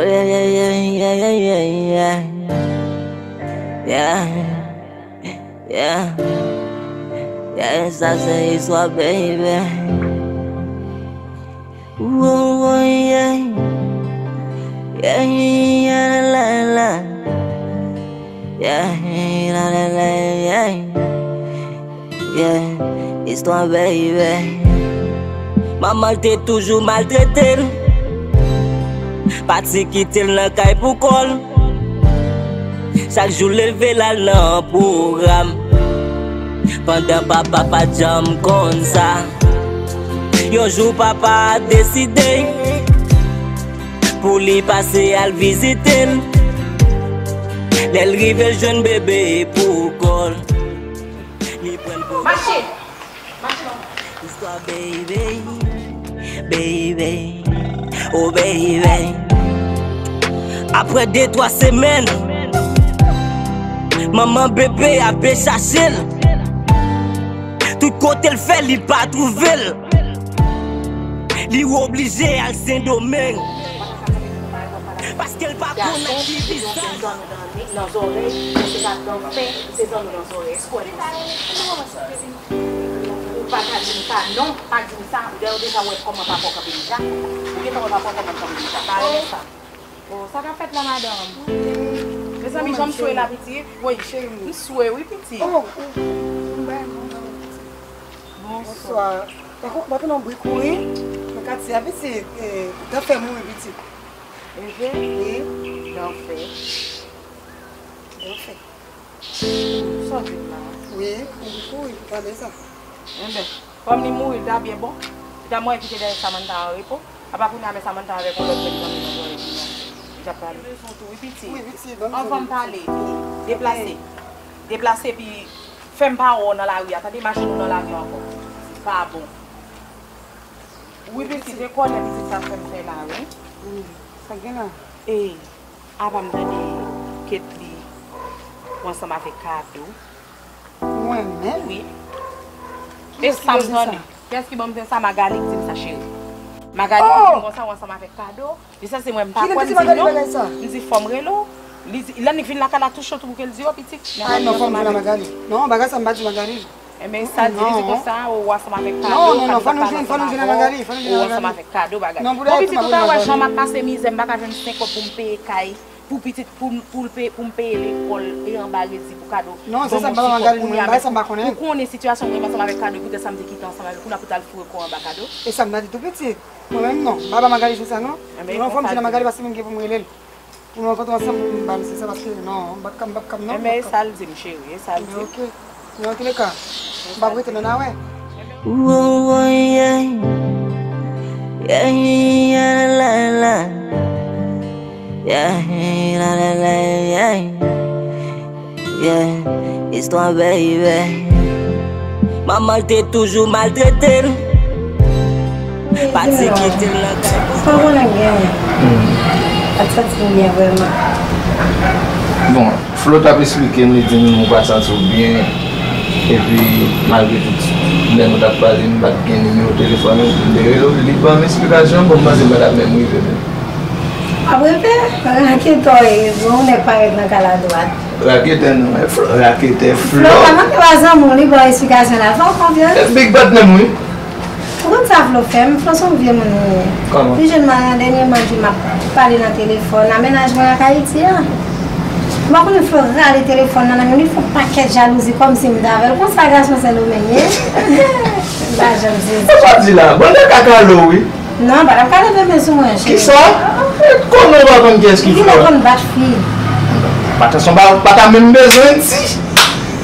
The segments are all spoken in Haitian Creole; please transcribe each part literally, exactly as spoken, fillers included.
Yeah, yeah, yeah, yeah, yeah, yeah, yeah. Yeah, yeah, yeah. Yeah, sa se istwa, baby. Ooh, ooh, yeah. Yeah, yeah, la, la, la. Yeah, la, la, la, yeah. Yeah, istwa, baby. Manman l te toujou maltrete l. Pati kite l nan kay pou kò l. Chak jou leve l al nan pwogram. Pandan papa pa t janm konn sa. Yon jou papa a deside pou li pase al vizite l. Lè l rive l jwenn bebe pou kò l. Li pran l pou Mache! Mache non. Istwa baby, baby, oh baby. Apre de twa semèn, manman bebe a pe chache l. Tout kote l fè li pa twouve l. Li oblije al Sendomeng. Paske l pa konn ak ki vizaj. Nan zòrèy, se pa dan fen, se zanmi nan zòrèy. Èske w wè l konsa? Ou pa ka di m sa, non, pa di m sa. Ou deja wè kòman papa w kanpe deja. Ou gentan wè papa w kòman l kanpe deja. Pa renmen sa. Oh, sa k ap fèt la, madanm? Mezanmi, jan m swe la, pitit. Woy, cheri m. M swe, wi, pitit. Oh, oh, oh, oh, oh, oh. Bonswa. Bonswa. Tankou, m ap nan bri kouri nan katye a, pitit, eh, dan fè mouri, pitit. Eve? Wi. Dan fè. Dan fè. Sa w di m la? Wi, m di pou wi, tande sa. Enben, kòm li mouri, li ta byen bon. Li ta mwen kite dèyè Samantha an repo. Apa kounye a, men Samantha avèk yon lòt nèg nan men nan zòrèy kounye a. Li t ap pale. Bezwen tou, wi, pitit. Wi, pitit, ban m anvan m pale. Deplase. Deplase, epi fè m pa wè w nan lari a, tande, m a jwenn ou nan lari a ankò. Pa bon. Wi, pitit, e kòlè pitit sa fè m fè la, wi. Wi, sa gen la? E, apa m tande Ketly ou ansanm avèk Kado. Mwen menm? Wi. E sa m tande. Kiyès ki ban m tande sa? Magali ki di m sa, cheri. Magali ki di m konsa ou ansanm avèk Kado. Li sanse mwen m pa kwè, m di non. M di fò m rele w. Li di, lè nèg vin lakay la tou cho tou bouke, l di yo pitit. Ay non, fò m vin la Magali. Non, bagay sa m pa di Magali. Enben, sa l di, li di konsa, ou ansanm avèk Kado, non, non, non, fò nou jwenn, fò nou jwenn a Magali, fò nou jwenn a Magali. Ou ansanm avèk Kado, bagay. Bon, pitit, ou ka wè jan m ap pase mizè, m pa ka jwenn senk kòb pou m peye kay, pou pitit, pou, pou l peye, pou m peye lekòl, e anba redi pou Kado. Non, se sa m pa ba Magali, mwen, bagay sa m pa konnen. Ou konnen sitiyasyon mwen ansanm avèk Kado, poutèt sa m te kite ansanm avèk ou la, pou t al foure kò anba Kado. E sa m ta di tou pitit. Mwen menm non, m pa ba Magali jwenn sa non. Enben, non, fò m jwenn a Magali paske m gen pou m rele l. Pou nou rankontre ansanm, pou m ba misye sa, paske non, m p ap ka, m p ap ka, non, m p ap ka. Enben, e sa l di m, cheri, e sa l di m. Enben, oke. Men antouleka, m p ap rete menm a wè. Woy, woy, yeah. Yeah, yeah, la, la, la. Yeah, la, la, la, yeah. Yeah, istwa, baby. Manman l te toujou maltrete l. Pati kite l nan kay. Sa w konnen k genyen? Pa t santi m byen vrèman. Bon, Flo t ap esplike m, li di m ou pa t santi w byen. Epi, malgre tout, lè nou t ap pale, m pa t gen nimewo telefòn ou, m te rele w, li ban m esplikasyon, bon, m panse m pa t ap menm rive menm. W ap rete? Raketè w ye, bon, ou nèk parèt nan kay la dwat. Raketè non, e Flo, raketè Flo. Flo, kòman ke pa zanmi w, li ba w esplikasyon la, fè w konfyans. E big bad menm wi. Ou konn sa Flo fè m? Flo se yon vye moun li ye. Kòman? Li jwenn mwen dènyèman, li di m ap pale nan telefòn, nan mennaj mwen ak Ayiti a. Ou pa konnen Flo rale telefòn nan nan men m, li fè yon pakèt jalouzi kòmsi m t avè l. Konsa gason Sendomeng ye. M pa janm sezi. Sa w ap di la? Bannda kakalo wi. Non, pa t ap ka leve men sou mwen, cheri. Kisa? Konnen w pa konn kiyès ki Flo. Li vin konn bat fi. Patason pa, pa ta menm bezwen di.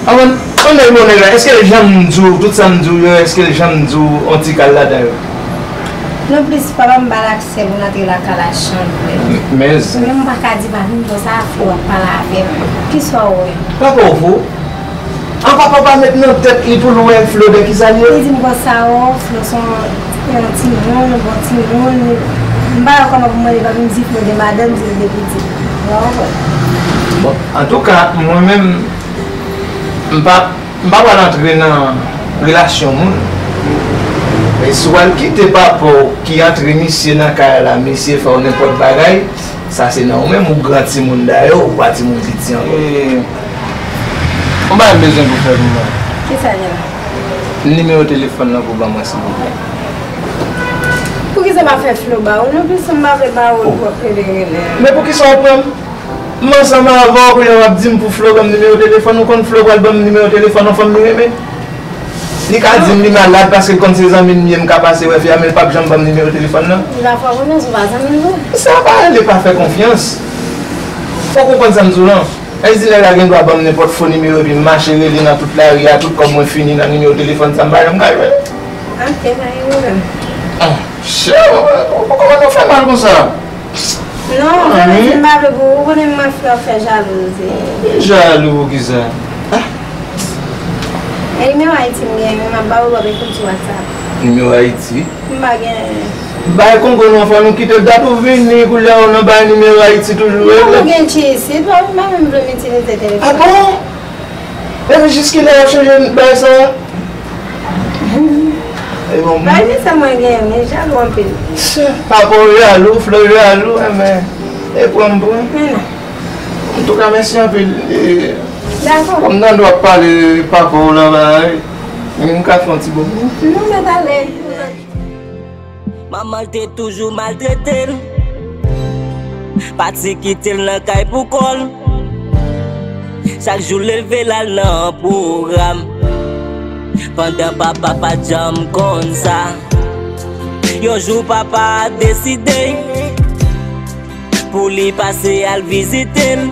Avan, konnen bonè la, èske l janm di w, tout sa m di w yo, èske l janm di w on ti kal ladan yo? Non plis, papa m ba l aksè pou l antre lakay la chanpre. Men. Mwen menm m pa ka di pa vin konsa, Flo ap pale avè m. Kisa w wè? Papa w fou? An papa pa met nan tèt li pou l wè Flo de kisa l ye? Li di m konsa, o, Flo se yon, yon timoun, yon bon timoun. M pa wè kòman pou m mande papi m di Flo de madanm, di l de pitit. Ou konprann? Bon, antouka, mwen menm, m pa, m pa pral antre nan relasyon moun. E si w al kite papa w ki antre misye nan kay la, misye fè w nenpòt bagay, Sa se nan ou menm, ou gran timoun dayè, ou pa timoun piti ankò. E, yon bagay m bezwen pou fè pou mwen. Kisa, Jera? Nimewo telefòn nan pou ban mwen, silvouplè. Poukisa w pa fè Flo ba ou? Non plis, m pa vle ba ou l pou w ap rele rele. Men poukisa w pran m? M ansanm avè w, kounye a w ap di m pou Flo ban m nimewo telefòn, ou konn Flo pral ban m nimewo telefòn yon fanm li renmen? Li ka di m li malad paske l konn se zanmi m ye, m ka pase wè fi a, men l p ap janm ban m nimewo telefòn nan. Li pa fè w konfyans, ou pa zanmi l vre. Sa pa rele pa fè konfyans. Fò w konprann sa m di w lan. Èske nèg la gen dwa ban m nenpòt fo nimewo epi m mache rele nan tout lari a, tout kòb mwen fini nan nimewo telefòn sa m pa janm ka jwenn? Ok, pa gen pwoblèm. Ah, chè, kòman nou fè mal konsa? Non, Jero, se m pa vle pou ou, ou konnen mwen frè w fè jalouzi. Jalou pou kisa? Ah. E nimewo Ayiti m gen, m ap ba ou lòt epi sou WhatsApp. Nimewo Ayiti? M pa gen. Bay Kongo non, fò nou kite dat ou vini, koulye a ou nan bay nimewo Ayiti toujou. Non, ou gen tchi isit, pa, m pa menm vle m itilize telefòn. Ah bon? Epi jis kilè w ap chanje bay sa? E bon. Bay li sa mwen genyen, men jalou anpil. Papa w jalou, Flo jalou, enben, e pran m pran. Men non. Antouka, mèsi anpil. E, dakò. Kòm nan dwa pale papa w la, bay, m ka fè yon ti bon. Non, mèt ale. Manman l te toujou maltrete l. Pati kite l nan kay pou kò l. Chak jou leve l al nan pwogram. Pandan papa pa t janm konn sa. Yon jou papa deside pou li pase al vizite l.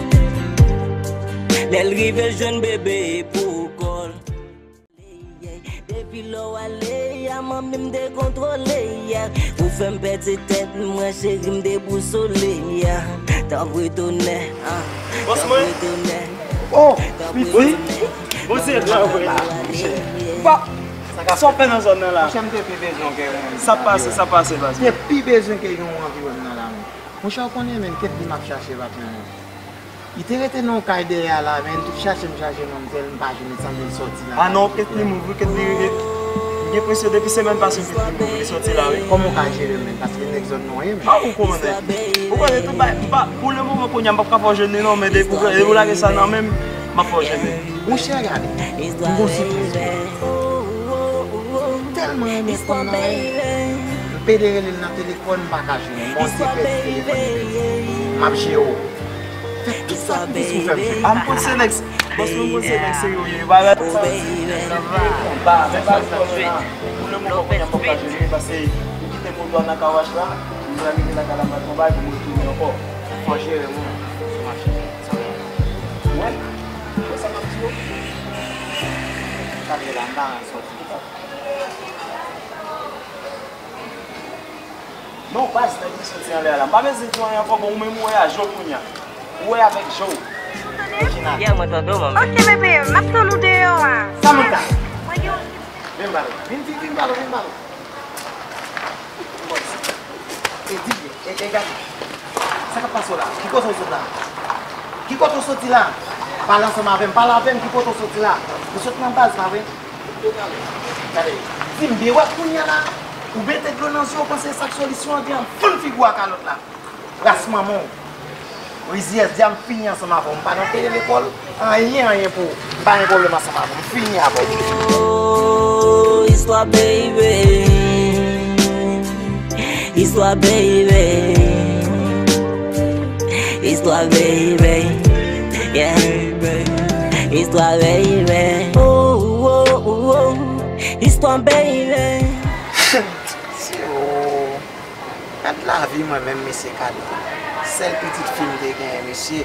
Lè l rive l jwenn bebe pou kò l. Depi lè w ale a, manmi m dekontwole a. Ou fè m pèdi tèt mwen, cheri m debousole a. Tanpri tounen, ah, tanpri tounen. Oh, tanpri tounen. Bon, se jan vre. Sa w fè nan zòn nan la? Monchè, m te pi bezwen ke yon moun. Sa pase, sa pase, pase. M te pi bezwen ke yon moun anvi wè m nan la, men. Monchè, w konnen, men, kèt li m ap chache, patnè, men. Li te rete nan yon kay dèyè a la, men, m te chache, m chache manmzèl, m pa jwenn li, sanble l sòti la. Ah non, kèt li move wi, kèt li, m gen enpresyon depi semèn pase kèt li move, li sòti la wi. Kòman w ka jere l menm? Paske nèg zòn nou an ye menm. Ah, ou konnen. Ou konnen tout bagay, m pa, pou le moman kounye a, m p ap ka fè w jwenn li non, men depi w, depi w lage sa nan men m, m ap fè w jwenn li. Monchè, gade, m gon sipriz pou ou. M tèlman renmen fanm nan wi. M pede rele l nan telefòn, m pa ka jwenn li. Bon, li te pèdi telefòn li menm. M ap jere w. Fè tout sakrifis pou fè m jwenn. Ah, m konn se nèg, bòs mwen, m konn se nèg serye w ye. Bagay sa yo di, nèg nan vi yo konba, men pa di konnen la. Pou le moman, kounye a m p ap ka jwenn li, paske m kite moto a nan kawach la, m pral rive lakay la, m pral pran bagay pou m retounen ankò. Fò jere moun sou machin, sa vre. Ou wè? Ou wè sa m ap di yo? Sa vre la, m pa sòti. Non, baz, nèg li soti anlè a la. M pa bezwen di w anyen ankò, bon, ou menm ou wè a je w kounye a. Ou wè avèk je w. Regina. Yeah, mwen tande w, manmi. Ok, bebe, m ap tann ou deyò a. Samantha. Mwen gen yon... Vin pale. Vin, vin, vin pale, vin pale. E di byen, e, e gade. Sa k ap pase w la? Ki kote w sot la? Ki kote w soti la? Pale ansanm avè m, pale avè m, ki kote w soti la? Ou sot nan baz, pa vre? Gade, di m byen, wè kounye a la, ou mete dlo nan zye w, panse sa k solisyon an, gen fann figi w ak kalòt la. Ras manman w. Rizyèz, di a m fini ansanm avè w. M pa nan peye lekòl, anyen, anyen pou ou. M pa gen pwoblèm ansanm avè w. M fini avè w. Oh, istwa baby. Istwa baby. Istwa baby. Yeah. Istwa baby. Oh, oh, oh, oh. Istwa baby. Gad lavi mwen menm, mesye, gad. Sèl pitit fi m te genyen, mesye.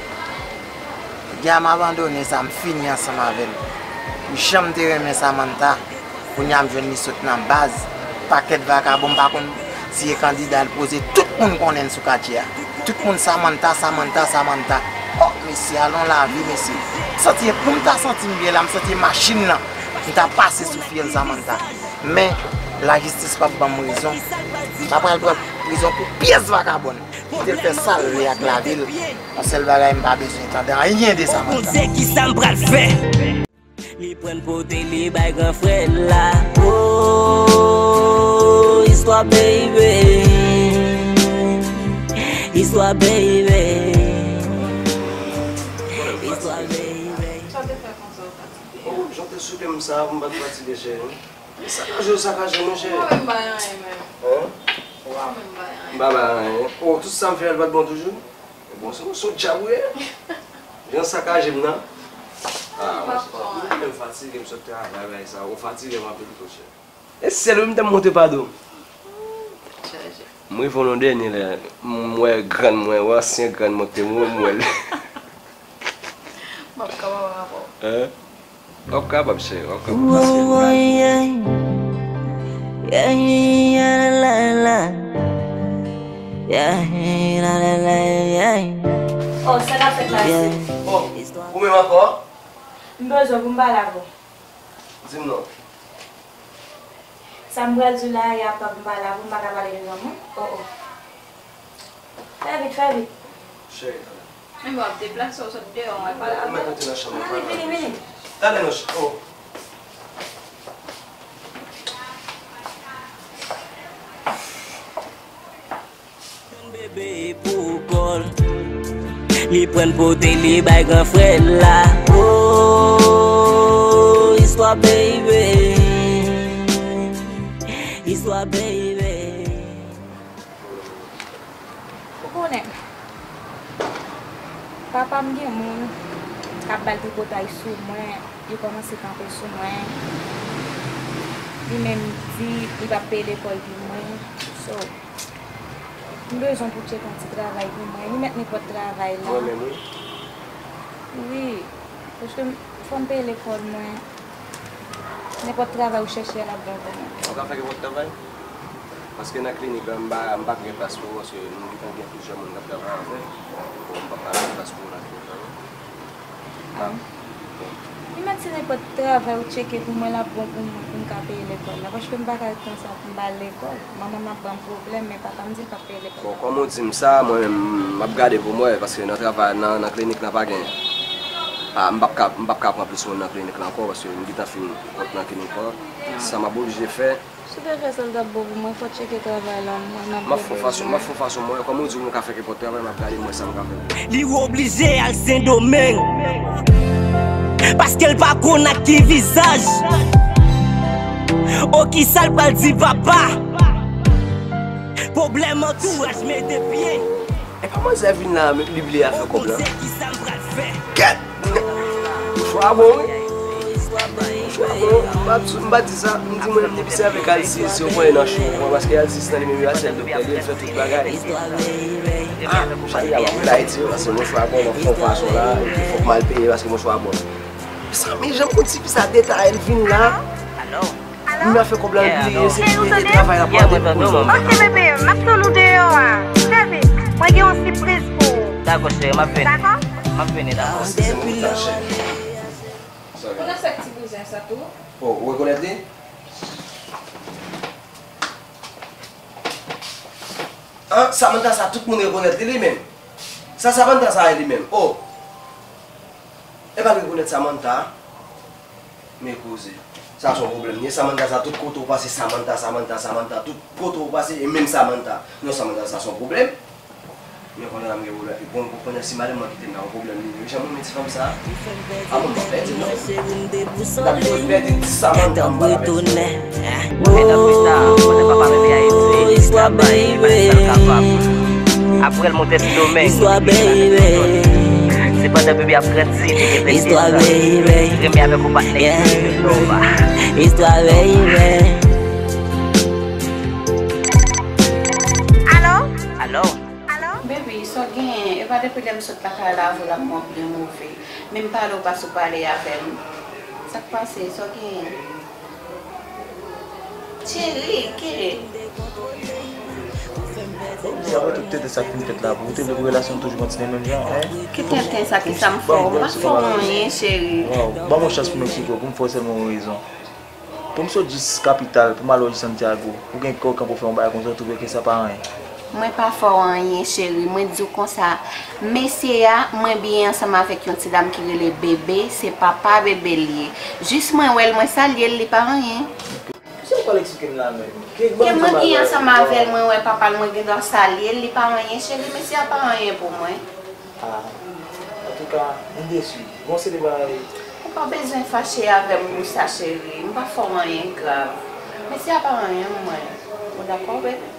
Gade m abandone sa, m fini ansanm avè l. Jan m te renmen Samantha, kounye a m jwenn li sot nan baz. Pakèt vakabon, m pa konn si e kandida l poze, tout moun konnen l sou katye a. Tout moun Samantha, Samantha, Samantha. Oh, mesye, alon lavi, mesye. Santi e pou m ta santi m byen la, m santi e machin nan. M ta pase sou fyèl Samantha. Men, lajistis p ap ban m rezon. M pa pral pran prizon pou pyès vakabon. Kite l fè sa l vle ak lavi l. Yon sèl bagay, m pa bezwen tande anyen de sa, Samantha. Bondye, kisa m pral fè? Li pran pote li bay gran frè l la. Oh, istwa baby. Istwa baby. Istwa baby. Sa w te fè konsa w fatige? Oh, jan w te souke m sa, m pa t fatige, cheri. Sakaje w sakaje m, wi, cheri. Ou pa menm bay anyen menm. Hein? Ou pa menm bay anyen. M pa bay anyen. Oh, tout sa m fè a, l pa t bon toujou? Bon, se yon, se yon dyab ou ye. Jan w sakaje m nan. Ah, m pa pran anyen. Mwen menm fatige, m sot travay, bagay sa. Ou fatige m anpil tou, cheri. E sèl wi m t ap montre pa do. M rive yon dènye lè, m wè grann mwen, wè ansyen grann mwen k te mouri, m wè l. M ap kapab avè w. Hein? W ap kapab, cheri, w ap kapab, paske. Oh, sa k ap fèt la, isi? Oh, ou menm ankò? M bezwen pou m pale avè w. Di m non. Sa m pral di w la, y ap m pale avè w, m pa ka pale devan moun. Oh, oh. Fè vit, fè vit. Cheri, tande. Men w ap deplase, w sot deyò, w al pale avè l. Ou mèt rete nan chanm nan. Vini, vini, vini. Tande non, ch-, oh. Jwenn bebe pou kò l. Li pran pote li bay gran frè l la. Oh, istwa baby. Istwa baby. Ou konnen, papa m gen moun k ap ba l tripotay sou mwen, li kòmanse kanpe sou mwen. Li menm di li p ap peye lekòl pou mwen. So, m bezwen pou w tcheke yon ti travay pou mwen. Li mèt nenpòt travay la. Mwen menm, wi. Wi, paske m, fò m peye lekòl mwen. Nenpòt travay ou chèche a, l ap bon pou mwen. Ou ka fè nenpòt travay? Paske nan klinik la, m pa, m pa p gen plas pou ou, paske m gentan gen plizyè moun k ap travay avè m. Bon, m p ap ka fè plas pou ou nan klinik la, non. Ah. Li mèt se nenpòt travay ou tcheke pou mwen, l ap bon pou mwen, pou m ka peye lekòl la, paske m pa ka ret konsa pou m pa al lekòl. Manman m ap ban m pwoblèm, men papa m di l p ap peye lekòl la. Bon, kòm ou di m sa, mwen menm, m ap gade pou m wè, paske nan travay, nan, nan klinik la, pa gen, pa, m p ap ka, m p ap ka pran plis moun nan klinik la ankò, paske m gentan fin kont nan klinik la. Sa m ap oblije fè, Si w te fè sa, l t ap bon pou mwen, fò w tcheke travay la, mwen nan pwoblèm. M ap fè yon fason, m ap fè yon fason mwen, kòm ou di, mwen ka fè kenpòt travay, m ap gade, m wè sa m ka fè. Li oblije al Sendomeng, paske l pa konn ak ki vizaj. O, kisa l pral di papa? Pwoblèm antouraj mete pye. Epa manzè vin la, li bliye afè kòb la. Kèt! Mouchwa bon, wi. Mouchwa bon, m pa t, m pa t di sa. M di mwen menm depi se avèk Alsis, yo konn nan cho, paske Alsis nan li menm, li pa sèl doktè, li fè tout bagay. Ah, chak jou m ap rele Ayiti, paske mouchwa bon, nan fon fason la, epi fòk m al peye, paske mouchwa bon. Mezanmi, jan m konn tifi sa detaye, l vin la. Moun nan fè kòb la, l bliye, se travay la pou al depoze. Ok, bebe, m ap tann ou deyò a. Cheri, mwen gen yon sipriz pou ou. Dakò, cheri, m ap vini. Dakò? M ap vini, dakò. Eskize m, wi, cheri. Kote sa k ti bouzen sa tou? Oh, ou rekonèt li? An, Samantha sa, tout moun rekonèt li, li menm. Sa Samantha sa ye li menm. Oh. Epa l rekonèt Samantha. Men koze. Sa se yon pwoblèm li ye. Samantha sa, tout kote w pase, Samantha, Samantha, Samantha, tout kote w pase, e menm Samantha. Non, Samantha sa se yon pwoblèm. Men kounye a m gen pwoblèm. E bon, kounye a si madanm mwen kite m nan yon pwoblèm li ye. Jan mwen renmen ti fanm sa. A mwen pa pèdi non. N ap pèdi ti Samantha, m pa pèdi. Mwen menm nan pita, kote papa bebe a ye, li travay, li fè sa l kapab. Apre l monte Sendomeng, li vin la nan Sendomeng. Se pandan bebe ap grandi, li gen pèdi sa. Renmen avèk yon patnè ki rele Nova. Alo? Alo? Alo? Baby, sa w genyen? Epa depi lè m sot lakay la avè w, l ap mwen byen move. Men m pale w pase w pale avè m. Sa k pase? Sa w genyen? Cheri, ki? Bon, apre tout tenten sa k fin fèt la, pou ou te vle pou relasyon n toujou kontinye menm jan, en? Ki tenten sa, kisa m fè w? M pa fè w anyen, cheri. Waw, ban m yon chans pou m eksplike w, pou m fè w sèlman yon rezon. Pou m sot jis kapital, pou m al wè w jis Santiago, ou gen kè w kanpe w fè yon bagay konsa, ou twouve ke sa pa anyen. Mwen pa fè w anyen, cheri. Mwen di w konsa, mesye a, mwen byen ansanm avèk yon ti dam ki rele Bebe, se papa Bebe l ye. Jis mwen wè l, mwen salye l, li pa anyen. Sa w eksplike m la menm? Ke mwen gen ansanm avè l, mwen wè papa l, mwen gen dwa salye l, li pa anyen, cheri, mesye a pa anyen pou mwen. Ah, antouka, m desi. Bon, se de bagay. Ou pa bezwen fache avè m pou sa, cheri. M pa fè w anyen grav. Mesye a pa anyen pou mwen. Ou dakò, baby?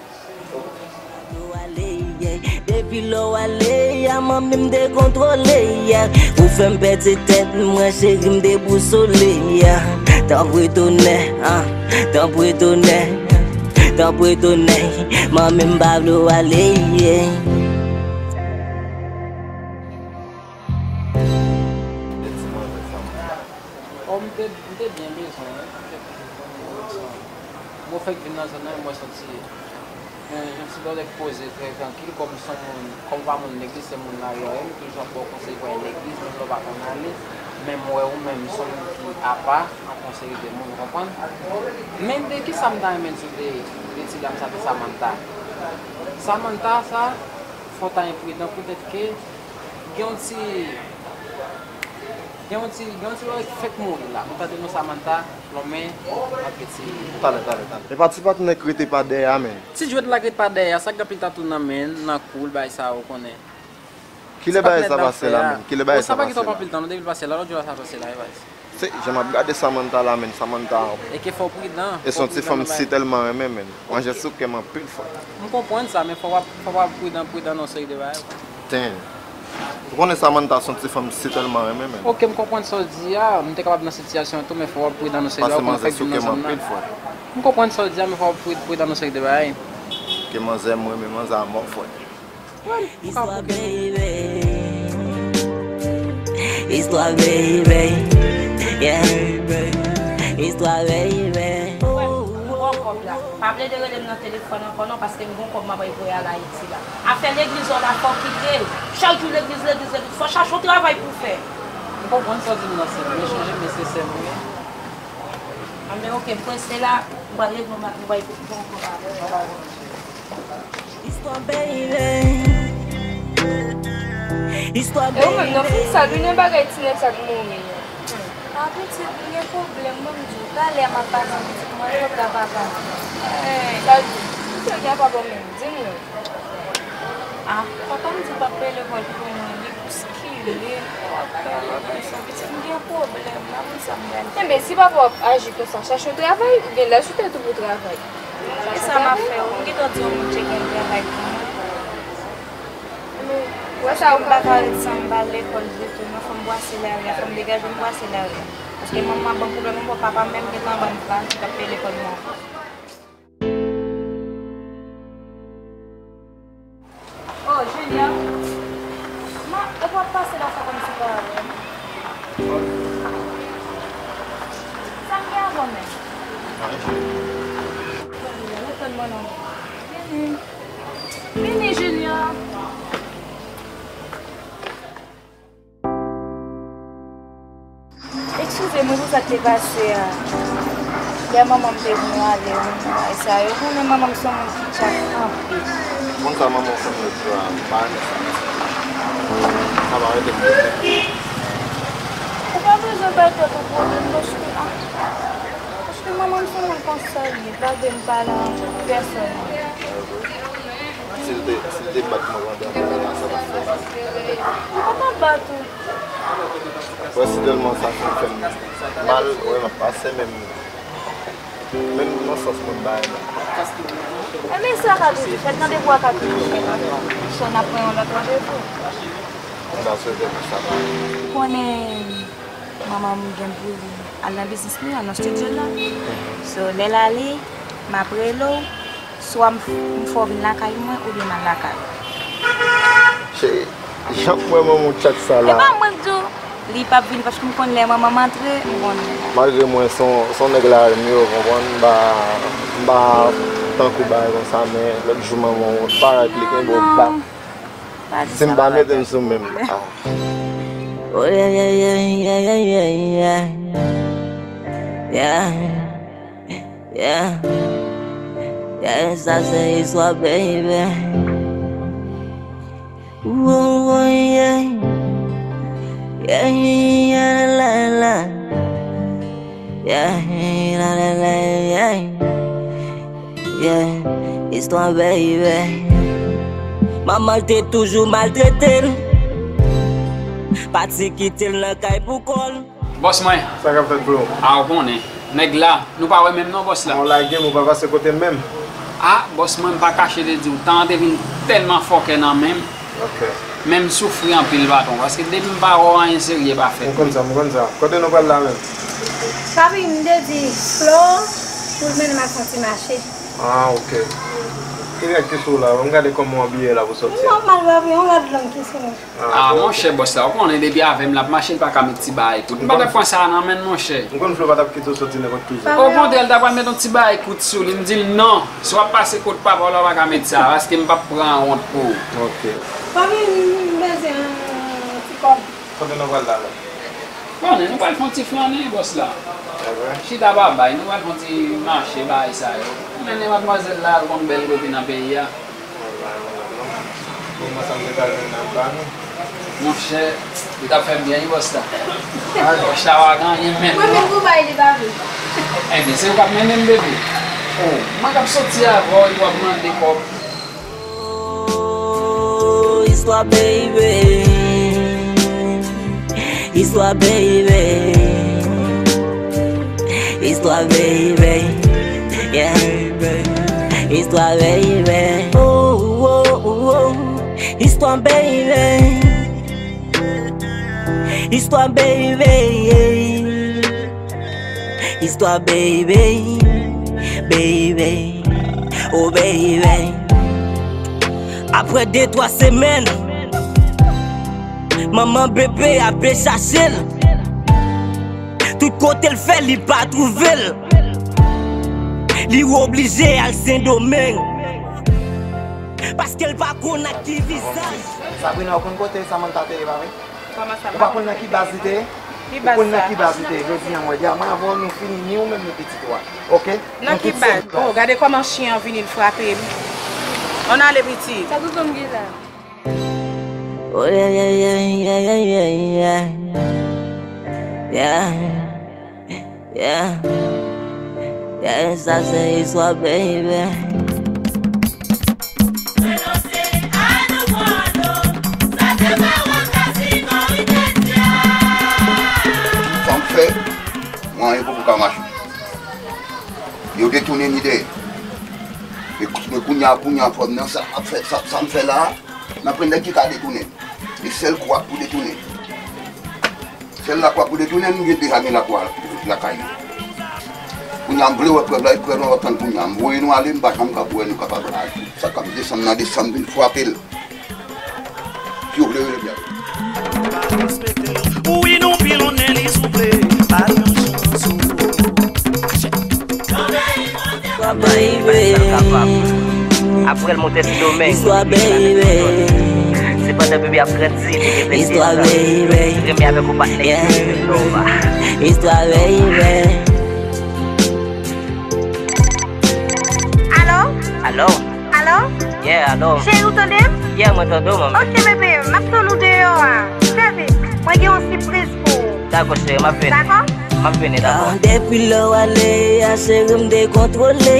Depi lè w ale a, manmi m dekontwole a. Ou fè m pèdi tèt mwen, cheri, m debousole a. Tanpri tounen, ah, tanpri tounen, tanpri tounen. Manmi m pa vle w ale. Oh, m te, m te byen bezwen wi. M te byen bezwen. Mwen fèk vin nan zòn nan, mwen santi yon, yon ti bagay poze, trè trankil, kòm se yon moun, kòm m pa moun legliz, se moun lari, m toujou ap ba w konsèy pou al legliz, menm lè w pa konn ale, men m wè ou menm, se yon moun ki apa, antre yon seri de moun, ou konprann? Men de kisa m ta renmen di w de, de ti dam sa, de Samantha? Samantha sa, fò w ta enpridan, poutèt ke gen yon ti, gen yon ti, gen yon ti bagay ki fèk mouri la. Ou tande non Samantha, lonmen, ak ti. Talè, talè, talè. Epa ti patnè k rete pa dèyè a, menn. Ti jwèt la k rete pa dèyè a, sa k gen pil tatou nan men l, nan kou l, bagay sa yo, ou konnen. Kilè bagay sa pase la, menn? Kilè bagay sa pase la? Sa pa gen twòp anpil tan, non, depi l pase la, lòt jou la sa pase la, e bagay. Se jan m ap gade Samantha la, menn, Samantha. E ke fò w pridan. E se yon ti fanm m si tèlman renmen, menn. Manzè sou kè m anpil fwa. M konprann sa, men fò w ap, fò w ap pridan, pridan nan yon seri de bagay. Ten. Ou konnen Samantha se yon ti fanm m si tèlman renmen, menn. Oke, m konprann sa w di a. M te kapab nan sitiyasyon an tou, men fò w ap pridan nan yon seri de bagay. Paske manzè sou kè m anpil fwa. M konprann sa w di a, men fò w ap pri-, pridan nan yon seri de bagay. Ke manzè, m renmen manzè a mò, frè. Istwa baby. Istwa baby. Yeah. Istwa baby. Mwen pran kòb la. Pa plede rele m nan telefòn ankò non, paske m gon kòb m ap voye al Ayiti la. Afè legliz ou la fò w kite. Chak jou legliz, legliz, legliz. Fò w chache yon travay pou w fè. M konprann sa w di m nan sè m, men chonje m se sè m wi. Anben oke, m prese la, m pral regle yon bagay, m pral pran yon kòb avè w. Istwa baby. Istwa baby. E ou menm nan fout sa, li nan bagay ti nèg sa k mouri an. A pitit, m gen pwoblèm, mwen m di w, talè m ap pale an pitit mwen, yo ka papa. Sa l di, pitit yo gen papa w menm, di m non. A, papa m di l p ap peye lekòl pou mwen, li boskile, w ap pale, w ap pale, sa pitit m gen pwoblèm, m pa konn sa m pral fè. Enben, si papa w ap aji konsa, chache yon travay, ou gen laj sou tèt ou pou w travay. Kisa m ap fè? Ou gentan di yon moun tcheke yon travay pou mwen. Wè sa ou ka fè. M pa ka ret san m pa al lekòl ditou non, fò m brase lari a, fò m degaje m brase lari a. Paske manman m ap ban m pwoblèm ankò, papa m menm gentan ban m plan ki p ap peye lekòl mwen ankò. Oh, Junior. Ma, ou p ap pase la sa kòmsi pa avè m? Sa m gen avè w menm? Anyen, cheri. Ret tann mwen non. Vini. Vini, Junior. Eskize mwen pou sa k te pase a. Yè manman m te di nou ale wi, bagay sa yo. Ou konnen manman m se yon moun ki tchak anpil. Ou konn sa manman w fè m lòt jou a, m pa renmen sa. Sa pa rete m. Ou pa bezwen bay tèt ou pwoblèm paske, ah, paske manman m se yon moun konsa l ye, pa vle m pale a pèsòn. Si l te, si l te bat mwen pandan m te la, sa t ap fè. M pa t ap bat ou. Wè, si tèlman sa fin fè m mal, wè, m ap pase menm, menm nan sans mwen bay non. Enben, sa ka toujou fèt, randevou a ka toujou fèt ankò. Chè, n ap pran yon lòt randevou. M ta swete pou sa pa. Ou konnen manman m gen pou li al nan biznis li, al nan estidyo l la. So, lè l ale, m ap rele w. Swa m f-, m fè w vin lakay mwen oubyen m al lakay ou. Cheri, jan m wè manman w tchak sa la. E pa mwen k di w, li p ap vini paske m konn lè manman m antre, m konn. Malgre mwen se yon, se yon nèg larime, ou konprann, m pa, m pa tankou bagay konsa, men lòt jou manman w pa règle kenbe w ba. Si m pa mete m sou men m. Ah. Oh, yeah, yeah, yeah. Yeah. Yeah, yeah, sa se istwa, baby. Ooh, yeah. Yeah, yeah, la, la, la. Yeah, la, la, la, yeah. Yeah, istwa baby. Manman l te toujou maltrete l. Pati kite l nan kay pou kò l. Bòs mwen. Sa k ap fèt, bro? A, ou konnen. Nèg la, nou pa wè menm non, bòs la. Ou lage m, ou pa pase kote m menm. A, bòs mwen, m pa kache te di w, tan an te vin tèlman fòkè nan men m. Ok. Men m soufri anpil, patwon, paske depi m pa wè w, anyen serye pa fèt. M konn sa, m konn sa. Kote nou pral la menm? Papi, m te di Flo pou l mennen m al fè yon ti mache. Ah, ok. Ki règ ki sou w la? Ban m gade kòman w abiye la pou sòti a. Nòmal, papi, yon rad long ki sou mwen. Ah, monchè, bòs la, ou konnen depi avè m l ap mache, l pa ka met ti bagay kout. M pa t ap pran sa nan men l, monchè. M konn Flo pa t ap kite w soti nenpòt ki jan. Okontrè, l ta pral met yon ti bagay kout sou li. M di l non, si w ap pase kot papa w la, w pa ka met sa, paske m p ap pran wont pou ou. Ok. Papi, m bezwen yon ti kòb. Kote nou pral la, la? Konnen, nou pral fè yon ti flannen, bòs la. Chita pa bay, nou pral fè yon ti mache, bagay sa yo. Mennen madmwazèl la al konn bèl kote nan peyi a. Kòman sa m te pral jwenn nan ba nou? Monchè, li t ap fè m byen, wi, bòs la. Bòs la pa gen anyen menm, non. Mwen menm pou bay li pa vle. Ebyen, se ou k ap mennen m, bebe. Oh, mwen k ap soti avè w, epi w ap mande kòb. Oh, istwa baby. Istwa baby. Istwa baby. Yeah. Istwa baby. Oh, oh, oh, oh. Istwa baby. Istwa baby. Istwa baby, baby, oh baby. Apre de twa semèn, manman bebe a vle chache l. Tout kote l fè, li pa twouve l. Li oblije al Sendomeng. Paske l pa konn ak ki vizaj. Sabrina, ou konn kote Samantha te ye, pa vre? Kòman sa? Ou pa konn nan ki baz li te ye? Ou konn nan ki baz li te ye? Jodi a mwen di a mwen avè w nou fini, ni ou menm ni pitit ou a. Ok? Nan ki baz? Oh, gade kòman chyen an vini, l frape m. Ann ale, pitit. Sa tonton m gen la? Oh, yeah, yeah, yeah. Yeah. Yeah, yeah, sa se istwa, baby. Sa m fè, mwen anyen poko ka mache. Yo detounen m dèyè. E kou-, men kounye a, kounye a, fò m nan sa m ap fè, sa, sa m fè la a. Nan pwen nèg ki ka detounen. E sèl kwa pou detounen. Sèl lakwa pou detounen, nou gen deja gen lakwa lakay nou. Kounye a, m vle wè prèv la, e prèv la w ap tann kounye a. M voye nou ale, m pa janm ka wè nou kapab aji. Sa k ap desann nan desann, vin frape l. Si w vle rele byen. Wi, nou pilonnen li souple, pa yon chans ou. Apre l monte Sendomeng, se pandan bebe ap grandi, li gen vennde zan. Renmen avèk yon patnè ki rele Nova. Istwa, baby. Alo? Alo? Alo? Yeah, alo. Cheri, ou tande m? Yeah, mwen tande w, manmi. Ok, bebe, m ap tann ou deyò a. Cheri, mwen gen yon sipriz pou ou. Dakò, cheri, m ap vini. Dakò? M ap vini, dakò. Ah, depi lè w ale a, cheri, m dekontwole.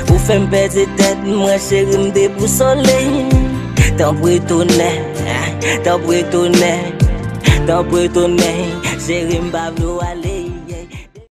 Ou fè m pèdi tèt mwen, cheri, m debousole. Tanpri tounen, tanpri tounen, tanpri tounen. Cheri, m pa vle w ale.